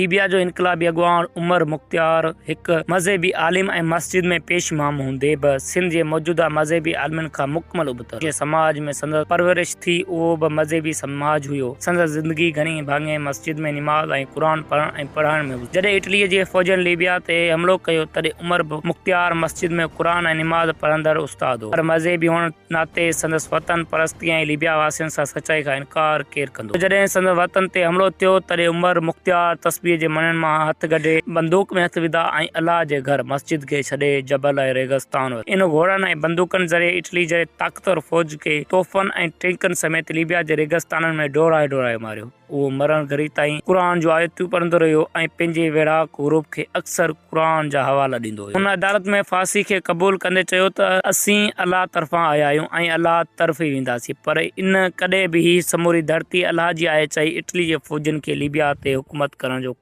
ليبيا جو انقلابي اڳواڻ عمر مختيار هڪ مذهبي عالم ۽ مسجد ۾ پيش امام هوندي به سنڌ جي موجوده مذهبي عالمن کان مڪمل ابتڙ جنهن سماج ۾ سندس پرورش ٿي اهو به مذهبي سماج هيو. سندس زندگي گهڻي ڀاڱي مسجد ۾ نماز ۽ قرآن پڙهڻ ۽ پڙهائڻ ۾ گذري. جڏهن اٽليء جي فوجن ليبيا تي حملو ڪيو تڏهن عمر مختيار مسجد ۾ قرآن ۽ نماز پڙهندڙ استاد هو. پر مذهبي هئڻ ناتي سندس وطن پرستي ۽ ليبيا واسين سان سچائي کان انڪار ڪير ڪندو. جڏهن سندس وطن تي حملو ٿيو، تڏهن عمر مختيار تسبيح جي مڻين مان هٿ ڪڍي، بندوق ۾ هٿ وڌا ۽ الله جي گهر، مسجد، کي ڇڏي جبل ۽ ريگستان ويو. ان گهوڙن ۽ بندوقن ذريعي اٽلي جي طاقتور فوج کي توفن ۽ ٽينڪن سميت ليبيا جي ريگستانن ۾ ڊوڙائي ڊوڙائي ماريو. اهو مرڻ گهڙي تائين قرآن جون آيتون پڙهندو رهيو ۽ پنهنجي ويڙهاڪ گروپ کي اڪثر قرآن جا حوالا ڏيندو هيو. هن عدالت ۾ ڦاسي کي قبول ڪندي چيو ته اسين الله طرفان آيا آهيون ۽ الله طرف ئي وينداسين پر ان ڪڏهن به هي سموري ڌرتي الله جي آهي چئي اٽلي جي فوجين کي ليبيا تي حڪومت ڪرڻ جو.